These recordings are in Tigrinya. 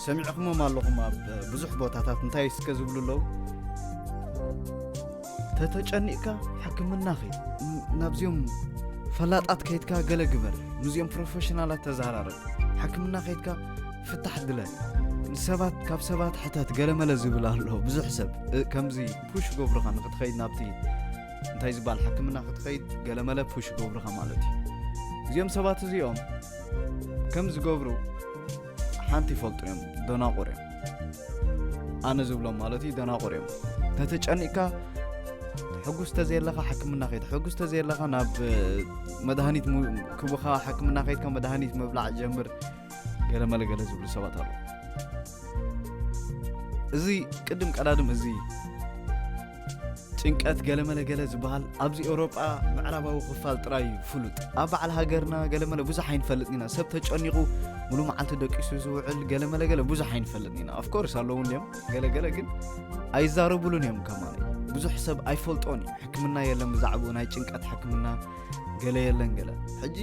ሰሚዕኹሞም ኣለኹም ኣብ ብዙሕ ቦታታት እንታይ እስከ ዝብሉ ኣለዉ። ተተጨኒቕካ ሕክምና ኸይድ፣ ናብዚኦም ፈላጣት ከይድካ ገለ ግበር፣ ምስዚኦም ፕሮፌሽናላት ተዘራረብ፣ ሕክምና ከይድካ ፍታሕ ድለ፣ ንሰባት ካብ ሰባት ሕተት ገለመለ ዝብል ኣሎ። ብዙሕ ሰብ ከምዚ ፑሽ ገብሩኻ ንክትኸይድ ናብቲ እንታይ ዝበሃል ሕክምና ክትኸይድ ገለመለ ፑሽ ገብሩኻ ማለት እዩ። እዚኦም ሰባት እዚኦም ከም ዝገብሩ ሓንቲ ይፈልጡ እዮም። ደናቑር እዮም። ኣነ ዝብሎም ማለት እዩ፣ ደናቑር እዮም። ተተጨኒቕካ ሕጉስ ተዘየለኻ ሕክምና ከይድ፣ ሕጉስ ተዘየለኻ ናብ መድሃኒት ክቡኻ ሕክምና ከይድካ መድሃኒት ምብላዕ ጀምር፣ ገለመለ ገለ ዝብሉ ሰባት ኣለዉ። እዚ ቅድም ቀዳድም እዚ ጭንቀት ገለመለ ገለ ዝበሃል ኣብዚ ኤውሮጳ ምዕራባዊ ክፋል ጥራይ እዩ ፍሉጥ። ኣብ በዓል ሃገርና ገለመለ ብዙሕ ኣይንፈልጥን ኢና። ሰብ ተጨኒቑ ሙሉ መዓልቲ ደቂሱ ዝውዕል ገለመለ ገለ ብዙሕ ኣይንፈልጥን ኢና። ኦፍኮርስ ኣለዉ እንዲዮም ገለገለ፣ ግን ኣይዛረቡሉን እዮም። ከማን ብዙሕ ሰብ ኣይፈልጦን እዩ። ሕክምና የለን ብዛዕባኡ፣ ናይ ጭንቀት ሕክምና ገለ የለን ገለ። ሕጂ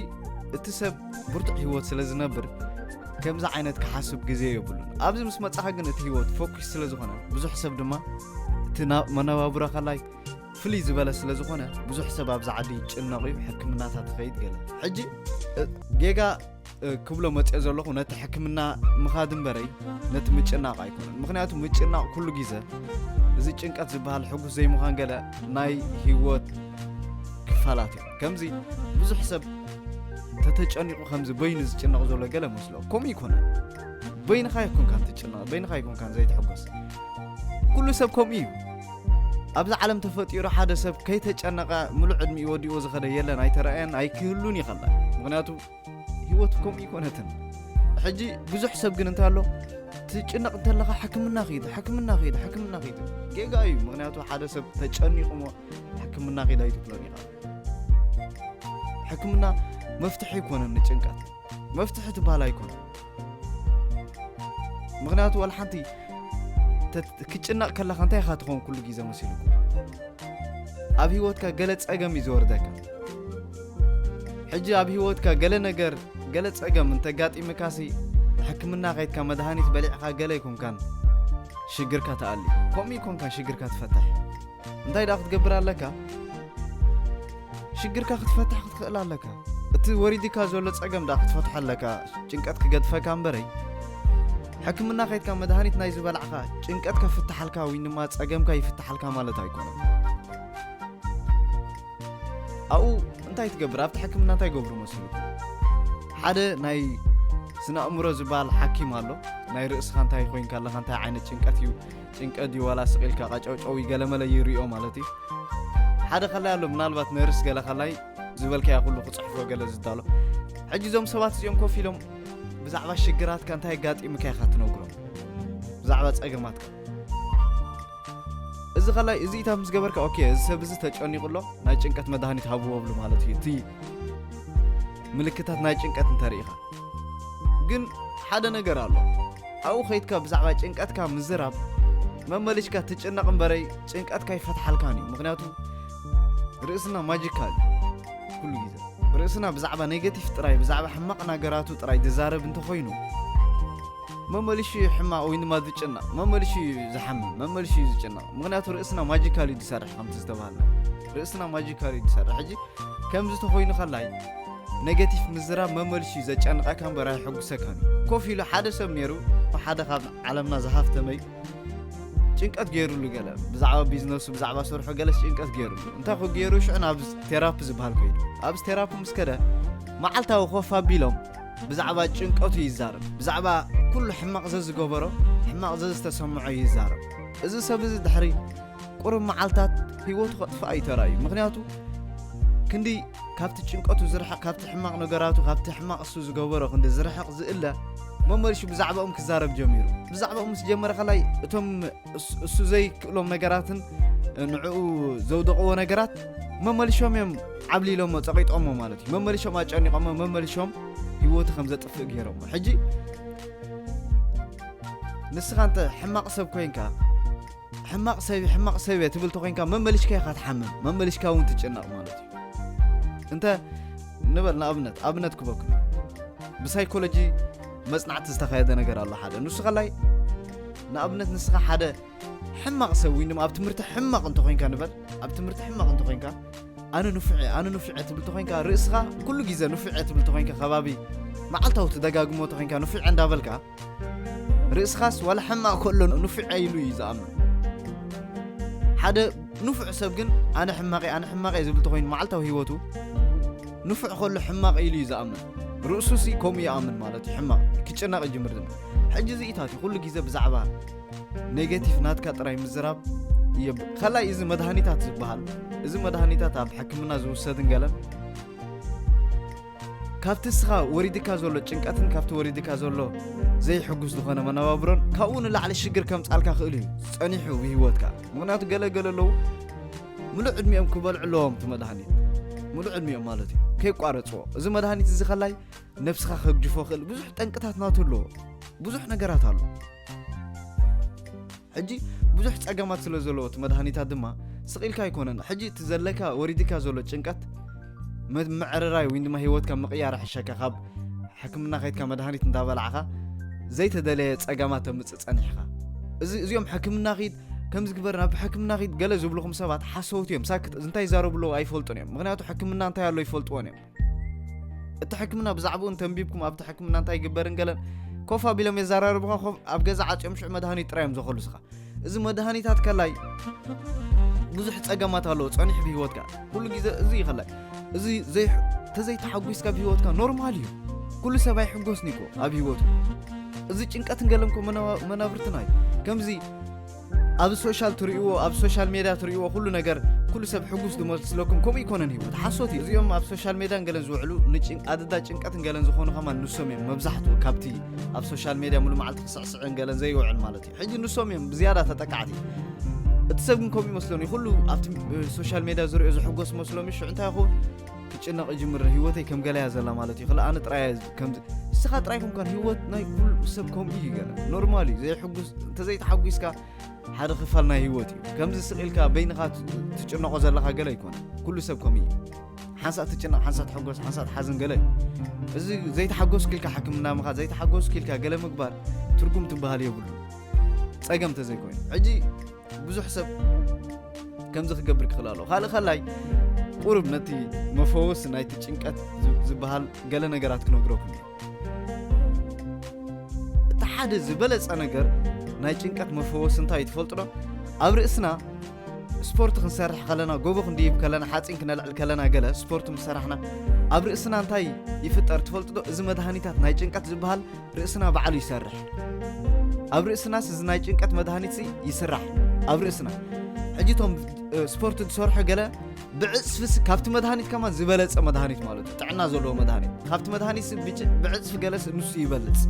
እቲ ሰብ ብርቱዕ ህይወት ስለ ዝነብር ከምዚ ዓይነት ክሓስብ ግዜ የብሉን። ኣብዚ ምስ መጻኻ ግን እቲ ህይወት ፎኪስ ስለ ዝኾነ ብዙሕ ሰብ ድማ እቲ መነባብሮ ከላይ ፍልይ ዝበለ ስለ ዝኾነ ብዙሕ ሰብ ኣብዚ ዓዲ ይጭነቕ እዩ፣ ሕክምናታት ይኸይድ ገለ። ሕጂ ጌጋ ክብሎ መፅኦ ዘለኹ ነቲ ሕክምና ምኻድ እምበረይ ነቲ ምጭናቕ ኣይኮነን። ምክንያቱ ምጭናቕ ኩሉ ግዜ እዚ ጭንቀት ዝበሃል ሕጉስ ዘይምዃን ገለ ናይ ህይወት ክፋላት እዩ። ከምዚ ብዙሕ ሰብ ተተጨኒቑ ከምዚ በይኑ ዝጭነቕ ዘሎ ገለ መስሎ። ከምኡ ይኮነን። በይንኻ ይኮንካን ትጭነቕ፣ በይንኻ ይኮንካን ዘይትሕጎስ። ኩሉ ሰብ ከምኡ እዩ። ኣብዚ ዓለም ተፈጢሩ ሓደ ሰብ ከይተጨነቐ ምሉእ ዕድሚኡ ወዲኡ ዝኸደ የለን፣ ኣይተረኣየን፣ ኣይክህሉን ይኸላ። ምክንያቱ ህይወት ከምኡ ይኮነትን። ሕጂ ብዙሕ ሰብ ግን እንታይ ኣሎ፣ ትጭነቕ እንተለኻ ሕክምና ኺድ፣ ሕክምና ኺድ፣ ሕክምና ኺድ። ጌጋ እዩ። ምክንያቱ ሓደ ሰብ ተጨኒቑ እሞ ሕክምና ኺድ ኣይትብሎን ኢኻ። ሕክምና መፍትሒ ኣይኮነን ንጭንቀት። መፍትሒ ትበሃል ኣይኮነን። ምክንያቱ ዋላ ሓንቲ ክጭነቕ ከለኻ እንታይ ኢኻ ትኸውን ኩሉ ግዜ መሲሉኩ? ኣብ ህይወትካ ገለ ጸገም እዩ ዝወርደካ። ሕጂ ኣብ ህይወትካ ገለ ነገር፣ ገለ ጸገም እንተጋጢምካሲ ሕክምና ከይድካ መድሃኒት በሊዕካ ገለ ኣይኮንካን ሽግርካ ትኣሊ። ከምኡ ኣይኮንካን ሽግርካ ትፈትሕ። እንታይ ደኣ ክትገብር ኣለካ? ሽግርካ ክትፈትሕ ክትኽእል ኣለካ። እቲ ወሪድካ ዘሎ ጸገም ደኣ ክትፈትሖ ኣለካ። ጭንቀት ክገድፈካ እምበረይ፣ ሕክምና ከይድካ መድሃኒት ናይ ዝበላዕካ ጭንቀት ከፍትሓልካ ወይ ድማ ጸገምካ ይፍትሓልካ ማለት ኣይኮነን። ኣብኡ እንታይ ትገብር? ኣብቲ ሕክምና እንታይ ይገብሩ መሲሉ? ሓደ ናይ ስነ ኣእምሮ ዝበሃል ሓኪም ኣሎ። ናይ ርእስኻ እንታይ ኮይንካ ኣለኻ፣ እንታይ ዓይነት ጭንቀት እዩ፣ ጭንቀት ድዩ ዋላ ስቕ ኢልካ ቃጨውጨው ገለመለ ይርእዮ ማለት እዩ። ሓደ ከላይ ኣሎ፣ ምናልባት ነርስ ገለ ከላይ ዝበልካያ ኩሉ ክጽሕፎ ገለ ዝዳሎ። ሕጂ እዞም ሰባት እዚኦም ኮፍ ኢሎም ብዛዕባ ሽግራትካ እንታይ ኣጋጢምካ ኢኻ ትነግሮም፣ ብዛዕባ ጸገማትካ። እዚ ከላይ እዚ ኢታ ምስ ገበርካ፣ ኦኬ፣ እዚ ሰብ እዚ ተጨኒቑ ኣሎ፣ ናይ ጭንቀት መድሃኒት ሃብዎ ብሉ ማለት እዩ። እቲ ምልክታት ናይ ጭንቀት እንተርኢኻ ግን ሓደ ነገር ኣሎ። ኣብኡ ከይድካ ብዛዕባ ጭንቀትካ ምዝራብ መመሊሽካ ትጭነቕ እምበረይ ጭንቀትካ ይፈትሓልካን እዩ። ምክንያቱ ርእስና ማጂካል ኩሉ ግዜ ርእስና ብዛዕባ ኔጌቲቭ ጥራይ ብዛዕባ ሕማቕ ነገራቱ ጥራይ ዝዛረብ እንተኾይኑ መመሊሹ እዩ ሕማቕ ወይ ድማ ዝጭነቕ፣ መመሊሹ እዩ ዝሓምም፣ መመሊሹ እዩ ዝጭነቕ። ምክንያቱ ርእስና ማጂካል እዩ ዝሰርሕ ከምቲ ዝተባሃልና ርእስና ማጂካል እዩ ዝሰርሕ። ሕጂ ከምዚ ተኾይኑ ከላይ ኔጌቲቭ ምዝራብ መመልሽ እዩ ዘጨንቐካ እምበር ኣየሐጉሰካን እዩ። ኮፍ ኢሉ ሓደ ሰብ ነይሩ፣ ሓደ ካብ ዓለምና ዝሃፍተመ እዩ። ጭንቀት ገይሩሉ ገለ ብዛዕባ ቢዝነሱ ብዛዕባ ስርሑ ገለስ ጭንቀት ገይሩሉ እንታይ ኮ ገይሩ ሽዑ ናብ ቴራፒ ዝበሃል ከይዱ ኣብዚ ቴራፒ ምስ ከደ መዓልታዊ ኮፍ ኣቢሎም ብዛዕባ ጭንቀቱ ይዛረብ፣ ብዛዕባ ኩሉ ሕማቕ ዘዝገበሮ ሕማቕ ዘዝተሰምዖ ይዛረብ። እዚ ሰብ እዚ ድሕሪ ቁሩብ መዓልታት ህይወቱ ከጥፍኣ እዩ ተራእዩ። ምክንያቱ ክንዲ ካብቲ ጭንቀቱ ዝርሕቕ፣ ካብቲ ሕማቕ ነገራቱ፣ ካብቲ ሕማቕ እሱ ዝገበሮ ክንዲ ዝርሕቕ ዝእለ መመሊሹ ብዛዕባኦም ክዛረብ ጀሚሩ። ብዛዕባኦም ምስ ጀመረ ከላይ እቶም እሱ ዘይክእሎም ነገራትን ንዕኡ ዘውደቕዎ ነገራት መመሊሾም እዮም ዓብሊሎሞ፣ ጸቒጦሞ ማለት እዩ። መመሊሾም ኣጨኒቖሞ፣ መመሊሾም ህይወቱ ከም ዘጥፍእ ገይሮሞ። ሕጂ ንስኻ እንተ ሕማቕ ሰብ ኮይንካ ሕማቕ ሰብ ሕማቕ ሰብ እየ ትብል ተኮይንካ መመሊሽካ ኢኻ ትሓምም፣ መመሊሽካ እውን ትጭነቕ ማለት እዩ። እንተ ንበል ንኣብነት ኣብነት ክበኩ ብሳይኮሎጂ መጽናዕቲ ዝተኻየደ ነገር ኣሎ። ሓደ ንሱ ከላይ ንኣብነት ንስኻ ሓደ ሕማቕ ሰብ ወይ ድማ ኣብ ትምህርቲ ሕማቕ እንተኾይንካ ንበል፣ ኣብ ትምህርቲ ሕማቕ እንተኾይንካ ኣነ ንፉዕ እየ፣ ኣነ ንፉዕ እየ ትብል ተኾይንካ፣ ርእስኻ ኩሉ ግዜ ንፉዕ እየ ትብል ተኾይንካ፣ ከባቢ መዓልታዊ ትደጋግሞ ተኾይንካ፣ ንፉዕ እየ እንዳበልካ፣ ርእስኻስ ዋላ ሕማቕ ከሎ ንፉዕ እየ ኢሉ እዩ ዝኣምን። ሓደ ንፉዕ ሰብ ግን ኣነ ሕማቕ እየ፣ ኣነ ሕማቕ እየ ዝብል ተኾይኑ መዓልታዊ ህይወቱ ንፉዕ ከሎ ሕማቕ ኢሉ እዩ ዝኣምን። ርእሱሲ ከምኡ ይኣምን ማለት እዩ። ሕማቕ ክጭነቕ ይጅምር ድማ። ሕጂ እዚ ኢታት እዩ ኩሉ ግዜ ብዛዕባ ኔጌቲቭ ናትካ ጥራይ ምዝራብ የብ-፣ ከላይ እዚ መድሃኒታት ዝበሃል፣ እዚ መድሃኒታት ኣብ ሕክምና ዝውሰድን ገለን ካብቲ እስኻ ወሪድካ ዘሎ ጭንቀትን ካብቲ ወሪድካ ዘሎ ዘይሕጉስ ዝኾነ መነባብሮን ካብኡ ንላዕሊ ሽግር ከምጻልካ ክእል እዩ ጸኒሑ ብህይወትካ። ምኽንያቱ ገለ ገለ ኣለዉ ምሉእ ዕድሚኦም ክበልዑ ኣለዎም እቲ መድሃኒት፣ ምሉእ ዕድሚኦም ማለት እዩ ከይቋረጽዎ። እዚ መድሃኒት እዚ ከላይ ነብስኻ ከግጅፎ ክእል ብዙሕ ጠንቅታት ናቱ ኣለዎ፣ ብዙሕ ነገራት ኣሎ። ሕጂ ብዙሕ ጸገማት ስለ ዘለዎ እቲ መድሃኒታት ድማ ስቕ ኢልካ ኣይኮነን። ሕጂ እቲ ዘለካ ወሪድካ ዘሎ ጭንቀት መ-፣ ምዕርራይ ወይ ድማ ህይወትካ ምቕያር ሕሸካ ካብ ሕክምና ከይድካ መድሃኒት እንዳበላዕኻ ዘይተደለየ ጸገማት ተምጽእ ጸኒሕኻ። እዚ፣ እዚኦም ሕክምና ኺድ ከምዚ ግበር ናብ ሕክምና ኺድ ገለ ዝብልኹም ሰባት ሓሰውቲ እዮም። ሳክት እንታይ ይዛረቡ ኣለዉ ኣይፈልጡን እዮም። ምኽንያቱ ሕክምና እንታይ ኣሎ ይፈልጥዎን እዮም። እቲ ሕክምና ብዛዕባኡ እንተንቢብኩም ኣብቲ ሕክምና እንታይ ይግበርን ገለን ኮፍ ኣቢሎም የዘራርቡኻ፣ ኮፍ ኣብ ገዛ ዓጽዮም ሽዑ መድሃኒት ጥራይ እዮም ዘኸሉስኻ። እዚ መድሃኒታት ከላይ ብዙሕ ጸገማት ኣለዎ ጸኒሑ ብህይወትካ። ኩሉ ግዜ እዚ እዩ ከላይ። እዚ ዘይ-፣ ተዘይተሓጒስካ ብህይወትካ ኖርማል እዩ። ኩሉ ሰብ ኣይሕጎስን እዩ እኮ ኣብ ህይወቱ። እዚ ጭንቀትን ገለን እኮ መነባ-፣ መናብርትና እዩ። ከምዚ ኣብ ሶሻል ትርእይዎ፣ ኣብ ሶሻል ሜድያ ትርእይዎ ኩሉ ነገር፣ ኩሉ ሰብ ሕጉስ ዝመስለኩም፣ ከምኡ ይኮነን ህይወት፣ ሓሶት እዩ። እዚኦም ኣብ ሶሻል ሜድያን ገለን ዝውዕሉ፣ ንጭን-፣ ኣደዳ ጭንቀትን ገለን ዝኾኑ ከማን ንሶም እዮም። መብዛሕትኡ ካብቲ ኣብ ሶሻል ሜድያ ሙሉ መዓልቲ ክስዕስዕን ገለን ዘይውዕል ማለት እዩ። ሕጂ ንሶም እዮም ብዝያዳ ተጠቃዕቲ። እቲ ሰብ ግን ከምኡ ይመስሎን እዩ። ኩሉ ኣብቲ፣ እ፣ ሶሻል ሜድያ ዝርእዮ ዝሕጎስ መስሎም እዩ። ሽዑ እንታይ ይኸውን? ክጭነቕ ይጅምር። ህይወተይ ከም ገለያ ዘላ ማለት እዩ። ክልእ ኣነ ጥራይ እየ ከምዚ። ንስኻ ጥራይ ኮንካን ህይወት ናይ ኩሉ ሰብ ከምኡ እዩ ገለ። ኖርማል እዩ። ዘይሕጉስ፣ እንተዘይተሓጒስካ ሓደ ክፋል ናይ ህይወት እዩ። ከምዚ ስቕ ኢልካ በይንኻ ት-፣ ትጭነቖ ዘለኻ ገለ ኣይኮነ። ኩሉ ሰብ ከምኡ እዩ። ሓንሳእ ትጭነቕ፣ ሓንሳእ ትሕጎስ፣ ሓንሳእ ትሓዝን ገለ እዩ። እዚ ዘይተሓጎስኩ ኢልካ ሕክምና ምኻድ፣ ዘይተሓጎስኩ ኢልካ ገለ ምግባር ትርጉም ትበሃል የብሉን። ጸገም ተዘይኮይኑ። ሕጂ ብዙሕ ሰብ ከምዚ ክገብር ክኽእል ኣለዎ። ካልእ ከላይ ቁሩብ ነቲ መፈወሲ ናይቲ ጭንቀት ዝ-፣ ዝበሃል ገለ ነገራት ክነግረኩም እየ። እቲ ሓደ ዝበለጸ ነገር ናይ ጭንቀት መፈወሲ እንታይ እዩ ትፈልጡ ዶ? ኣብ ርእስና ስፖርት ክንሰርሕ ከለና፣ ጎቦ ክንድይብ ከለና፣ ሓጺን ክነልዕል ከለና፣ ገለ ስፖርት ምስ ሰራሕና ኣብ ርእስና እንታይ ይፍጠር ትፈልጡ ዶ? እዚ መድሃኒታት ናይ ጭንቀት ዝበሃል ርእስና ባዕሉ ይሰርሕ። ኣብ ርእስናስ እዚ ናይ ጭንቀት መድሃኒትሲ ይስራሕ ኣብ ርእስና። ሕጂ እቶም፣ እ፣ ስፖርት ዝሰርሑ ገለ ብዕጽፍስ ካብቲ መድሃኒት ከማን ዝበለጸ መድሃኒት ማለት እዩ። ጥዕና ዘለዎ መድሃኒት። ካብቲ መድሃኒትሲ ብጭ-፣ ብዕጽፊ ገለስ ንሱ ይበልጽ።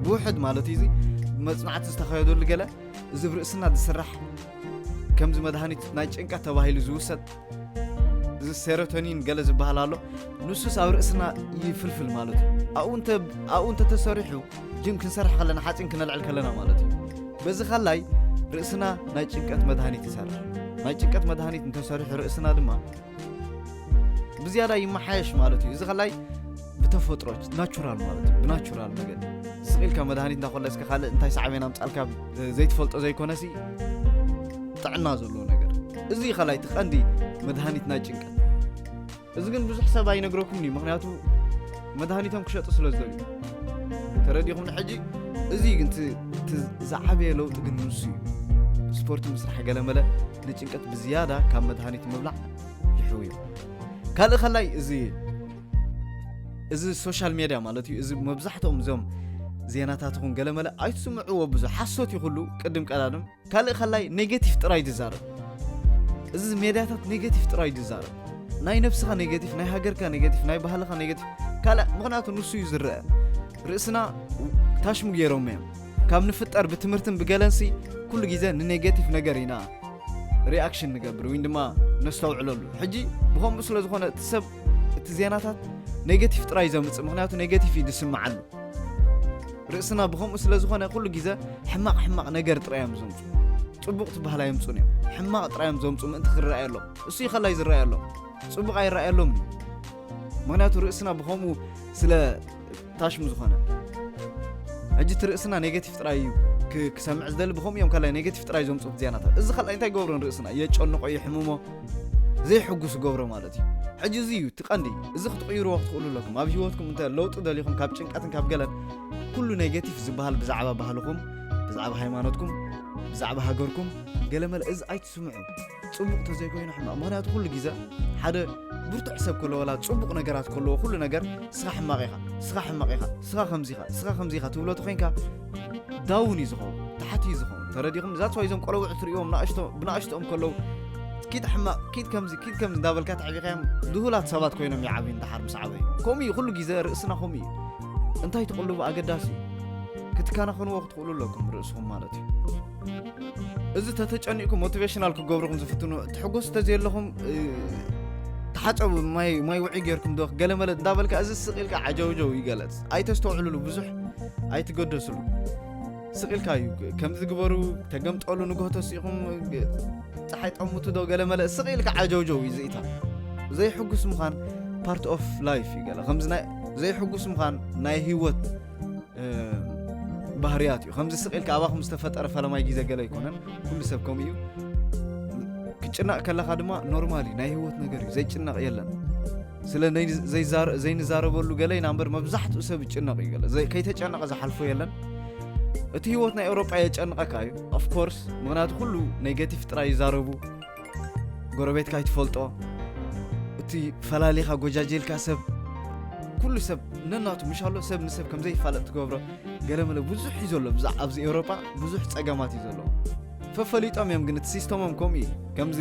ብውሕድ ማለት እዩ። እዚ መጽናዕቲ ዝተኻየደሉ ገለ እዚ ብርእስና ዝስራሕ ከምዚ መድሃኒት ናይ ጭንቀት ተባሂሉ ዝውሰድ እዚ ሴሮቶኒን ገለ ዝበሃል ኣሎ። ንሱስ ኣብ ርእስና ይፍልፍል ማለት እዩ። ኣብኡ እንተ-፣ ኣብኡ እንተተሰሪሑ ጅም ክንሰርሕ ከለና፣ ሓጺን ክነልዕል ከለና ማለት እዩ። በዚ ኸላይ ርእስና ናይ ጭንቀት መድሃኒት ይሰርሕ። ናይ ጭንቀት መድሃኒት እንተሰሪሑ ርእስና ድማ ብዝያዳ ይመሓየሽ ማለት እዩ። እዚ ኸላይ ብተፈጥሮ ናቹራል ማለት እዩ። ብናቹራል መገዲ ስቕ ኢልካ መድሃኒት እንዳኾለስካ ካልእ እንታይ ሳዕቤን ኣምጻልካ ዘይትፈልጦ ዘይኮነሲ ጥዕና ዘለዎ ነገር። እዚ ኸላይ እቲ ቀንዲ መድሃኒት ናይ ጭንቀት። እዚ ግን ብዙሕ ሰብ ኣይነግረኩምን እዩ፣ ምኽንያቱ መድሃኒቶም ክሸጡ ስለ ዝደልዩ። ተረዲኹም ንሕጂ? እዚ ግን እቲ፣ እቲ ዝዓበየ ለውጢ ግን ንሱ እዩ። ስፖርት ምስራሕ ገለመለ ንጭንቀት ብዝያዳ ካብ መድሃኒት ምብላዕ ይሕውዮ። ካልእ ከላይ እዚ፣ እዚ ሶሻል ሜድያ ማለት እዩ። እዚ መብዛሕትኦም እዞም ዜናታት ይኹን ገለመለ ኣይትስምዕዎ፣ ብዙሕ ሓሶት እዩ ኩሉ። ቅድም ቀዳድም ካልእ ከላይ ኔጌቲቭ ጥራይ ዝዛረብ። እዚ ሜድያታት ኔጌቲቭ ጥራይ ዝዛረብ። ናይ ነብስኻ ኔጌቲቭ፣ ናይ ሃገርካ ኔጌቲቭ፣ ናይ ባህልኻ ኔጌቲቭ። ካልእ ምኽንያቱ ንሱ እዩ ዝረአ። ርእስና ታሽሙ ገይሮም እዮም። ካብ ንፍጠር ብትምህርትን ብገለንሲ ኩሉ ግዜ ንኔጌቲቭ ነገር ኢና ሪኣክሽን ንገብር ወይ ድማ ነስተውዕለሉ። ሕጂ ብኸምኡ ስለ ዝኾነ እቲ ሰብ እቲ ዜናታት ኔጌቲቭ ጥራይ ዘምጽእ፣ ምኽንያቱ ኔጌቲቭ እዩ ዝስምዓሉ። ርእስና ብኸምኡ ስለ ዝኾነ ኩሉ ግዜ ሕማቕ ሕማቕ ነገር ጥራይ እዮም ዘምጽኡ። ጽቡቕ ትበሃል ኣየምጽኡን እዮም። ሕማቕ ጥራይ እዮም ዘምጽኡ ምእንቲ ክረኣየሎም። እሱ እዩ ከላይ ዝረኣየሎም። ጽቡቕ ኣይረኣየሎምን እዩ። ምኽንያቱ ርእስና ብኸምኡ ስለ ታሽሙ ዝኾነ። ሕጂ እቲ ርእስና ኔጌቲቭ ጥራይ እዩ ክ- ክሰምዕ ዝደሊ። ብኸምኡ እዮም ካልኣይ ኔጌቲቭ ጥራይ ዘምፅኡ ዜናታት። እዚ ካልኣይ እንታይ ገብሮ ንርእስና? የጨንቆ፣ ይሕምሞ፣ ዘይሕጉስ ገብሮ ማለት እዩ። ሕጂ እዚ እዩ እቲ ቀንዲ። እዚ ክትቕይርዎ ክትኽእሉ ኣለኩም። ኣብ ህይወትኩም እንተ ለውጢ ደሊኹም፣ ካብ ጭንቀትን ካብ ገለን፣ ኩሉ ኔጌቲቭ ዝበሃል ብዛዕባ ባህልኹም፣ ብዛዕባ ሃይማኖትኩም፣ ብዛዕባ ሃገርኩም ገለመለ፣ እዚ ኣይትስምዑ። ጽቡቕ ተዘይኮይኑ ሕማቕ። ምኽንያቱ ኩሉ ግዜ ሓደ ብርቱዕ ሰብ ከሎ፣ ወላ ጽቡቕ ነገራት ከለዎ፣ ኩሉ ነገር ስኻ ሕማቕ ኢኻ፣ ስኻ ሕማቕ ኢኻ፣ ስኻ ከምዚ ኢኻ፣ ስኻ ከምዚ ኢኻ ትብሎ ተኾይንካ፣ ዳውን እዩ ዝኸውን፣ ታሕቲ እዩ ዝኸውን። ተረዲኹም? ዛትስ ዋይ እዞም ቆለውዕ ትርእዎም ንኣሽቶ ብንኣሽቶኦም ከለዉ፣ ኪድ ሕማቕ፣ ኪድ ከምዚ፣ ኪድ ከምዚ እንዳበልካ ተዕቢኻዮም፣ ድሁላት ሰባት ኮይኖም ይዓብዩ። እንዳሓር ምስ ዓበዩ ከምኡ እዩ። ኩሉ ግዜ ርእስና ከምኡ እዩ። እንታይ ትቕልቡ ኣገዳሲ እዩ። ክትከናኸንዎ ክትኽእሉ ኣለኩም ርእስኹም ማለት እዩ። እዚ ተተጨኒቕኩም ሞቲቬሽናል ክገብርኹም ዝፍትኑ፣ ትሕጎስ ተዘየለኹም፣ እ፣ ተሓጸቡ፣ ማይ፣ ማይ ውዒ ጌርኩም ዶ ገለመለ እንዳበልካ፣ እዚ ስቕ ኢልካ ዓጀውጀው ይገለጽ። ኣይተስተውዕሉሉ፣ ብዙሕ ኣይትገደስሉ። ስቕ ኢልካ እዩ፣ ከምዚ ግበሩ፣ ተገምጠሉ፣ ንግሆ ተሲእኹም፣ ጸሓይ ጠምቱ ዶ ገለመለ፣ ስቕ ኢልካ ዓጀውጀው እዩ ዝኢታ። ዘይሕጉስ ምዃን ፓርት ኦፍ ላይፍ እዩ። ገለ ከምዚ ናይ ዘይሕጉስ ምዃን ናይ ህይወት እ፣ ባህርያት እዩ። ከምዚ ስቕ ኢልካ ኣባኹም ዝተፈጠረ ፈለማይ ግዜ ገለ ኣይኮነን። ኩሉ ሰብ ከምኡ እዩ። ክጭነቕ ከለኻ ድማ ኖርማል እዩ። ናይ ህይወት ነገር እዩ። ዘይጭነቕ የለን። ስለ ናይ ዘይዛረ-፣ ዘይንዛረበሉ ገለ ኢና እምበር መብዛሕትኡ ሰብ ይጭነቕ እዩ። ገለ ዘይ-፣ ከይተጨነቐ ዝሓልፎ የለን። እቲ ህይወት ናይ ኤውሮጳ የጨንቐካ እዩ። ኦፍኮርስ፣ ምኽንያቱ ኩሉ ኔጌቲቭ ጥራይ ይዛረቡ። ጎረቤትካ ኣይትፈልጦ። እቲ ፈላሊኻ ጎጃጀልካ ሰብ፣ ኩሉ ሰብ ነናቱ ምሽ ኣሎ፣ ሰብ ንሰብ ከም ዘይፋለጥ ትገብሮ። ገለመለ ብዙሕ እዩ ዘሎ። ብዛ-፣ ኣብዚ ኤውሮጳ ብዙሕ ጸገማት እዩ ዘሎ። ፈፈሊጦም እዮም ግን እቲ ሲስተሞም ከምኡ እዩ። ከምዚ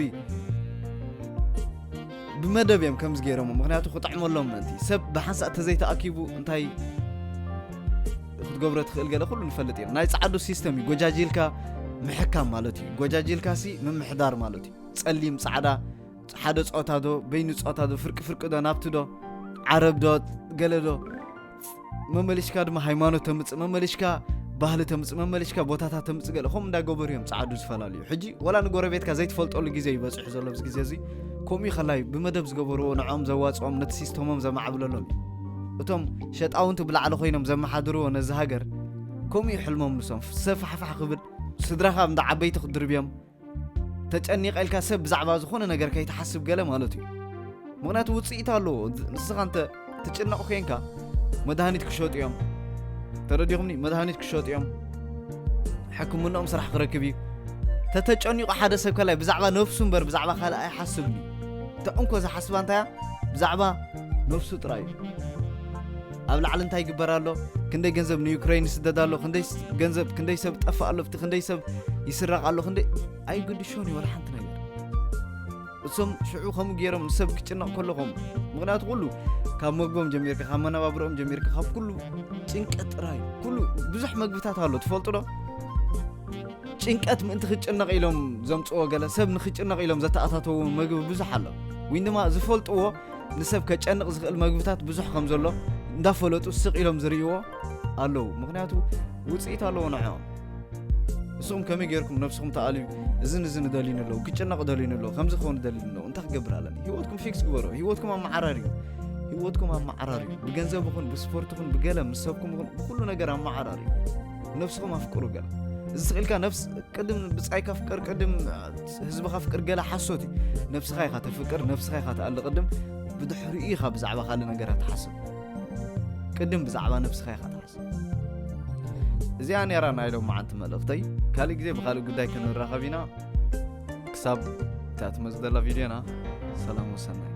ብመደብ እዮም ከምዚ ገይሮም። ምኽንያቱ ክጥዕመሎም ምእንቲ። ሰብ ብሓንሳእ ተዘይተኣኪቡ እንታይ ክትገብሮ ትኽእል ገለ ኩሉ ንፈልጥ ኢና። ናይ ጻዕዱ ሲስተም እዩ። ጎጃጂልካ ምሕካም ማለት እዩ። ጎጃጂልካ ሲ ምምሕዳር ማለት እዩ። ጸሊም፣ ጻዕዳ፣ ሓደ ጾታ ዶ፣ በይኑ ጾታ ዶ፣ ፍርቂ ፍርቂ ዶ፣ ናብቲ ዶ፣ ዓረብ ዶ፣ ገለ ዶ፣ መመሊሽካ ድማ ሃይማኖት ተምጽእ፣ መመሊሽካ ባህሊ ተምጽእ፣ መመሊሽካ ቦታታት ተምጽእ፣ ገለ ከምኡ እንዳገበሩ እዮም ጻዕዱ ዝፈላለዩ። ሕጂ ወላ ንጎረቤትካ ዘይትፈልጠሉ ግዜ እዩ በጺሑ ዘሎ ኣብዚ ግዜ እዚ። ከምኡ እዩ ከላይ ብመደብ ዝገበርዎ ንዕኦም ዘዋጽኦም ነቲ ሲስተሞም ዘማዕብለሎም እዩ። እቶም ሸጣውንቲ ብላዕሊ ኮይኖም ዘመሓድርዎ ነዚ ሃገር ከምኡ እዩ ሕልሞም ንሶም። ሰብ ፋሕፋሕ ክብል፣ ስድራኻ እንዳ ዓበይቲ ክድርብዮም፣ ተጨኒቐ ኢልካ ሰብ ብዛዕባ ዝኾነ ነገር ከይትሓስብ ገለ ማለት እዩ። ምኽንያቱ ውፅኢት ኣለዎ። ንስኻ እንተ ትጭነቕ ኮንካ መድሃኒት ክሸጡ እዮም። ተረዲኹምኒ? መድሃኒት ክሸጡ እዮም። ሕክምናኦም ስራሕ ክረክብ እዩ። ተተጨኒቑ ሓደ ሰብ ከላይ ብዛዕባ ነፍሱ እምበር ብዛዕባ ካልእ ኣይሓስብን እዩ። እታ እንኮ ዝሓስባ እንታይ እያ? ብዛዕባ ነፍሱ ጥራይ እዩ። ኣብ ላዕሊ እንታይ ይግበር ኣሎ? ክንደይ ገንዘብ ንዩክሬን ይስደድ ኣሎ? ክንደይ ስ-፣ ገንዘብ፣ ክንደይ ሰብ ጠፍእ ኣሎ? ኣብቲ ክንደይ ሰብ ይስረቕ ኣሎ? ክንደይ ኣይግድሾን እዩ ወላ ሓንቲ ነገር። እሶም ሽዑ ከምኡ ገይሮም ንሰብ ክጭነቕ ከለኹም፣ ምኽንያቱ ኩሉ ካብ መግቦም ጀሚርካ፣ ካብ መነባብሮኦም ጀሚርካ፣ ካብ ኩሉ ጭንቀት ጥራይ። ኩሉ ብዙሕ መግብታት ኣሎ፣ ትፈልጡ ዶ? ጭንቀት ምእንቲ ክጭነቕ ኢሎም ዘምጽዎ ገለ፣ ሰብ ንክጭነቕ ኢሎም ዘተኣታተዎ መግቢ ብዙሕ ኣሎ። ወይ ድማ ዝፈልጥዎ ንሰብ ከጨንቕ ዝኽእል መግብታት ብዙሕ ከም ዘሎ እንዳፈለጡ ስቕ ኢሎም ዝርእይዎ ኣለዉ። ምኽንያቱ ውጽኢት ኣለዎ ንዕኦም። ንስኹም ከመይ ጌርኩም ነብስኹም ተኣልዩ፣ እዝን እዝን ደልዩኒ ኣለዉ፣ ክጭነቕ ደልዩኒ ኣለዉ፣ ከምዚ ክኸውን ደልዩኒ ኣለዉ፣ እንታይ ክገብር ኣለኒ? ህይወትኩም ፊክስ ግበሩ። ህይወትኩም ኣመዓራርዩ። ህይወትኩም ኣመዓራርዩ። ብገንዘብ ይኹን፣ ብስፖርት ይኹን፣ ብገለ ምስ ሰብኩም ይኹን፣ ብኩሉ ነገር ኣመዓራርዩ። ነብስኹም ኣፍቅሩ ገለ። እዚ ስቕ ኢልካ ነብስ-፣ ቅድም ብጻይካ ፍቀር፣ ቅድም ህዝብኻ ፍቅር ገለ ሓሶት እዩ። ነብስኻ ኢኻ ተፍቅር፣ ነብስኻ ኢኻ ተኣሊ ቅድም፣ ብድሕሪኡ ኢኻ ብዛዕባ ካልእ ነገራት ትሓስብ። ቅድም ብዛዕባ ነብስኻ ኢኻ ትሓስብ። እዚኣ ነይራ ናይ ሎማዓንቲ መልእኽተይ። ካልእ ግዜ ብኻልእ ጉዳይ ክንራኸብ ኢና። ክሳብ እታ ትመጽእ ዘላ ቪድዮና፣ ሰላም ወሰናይ።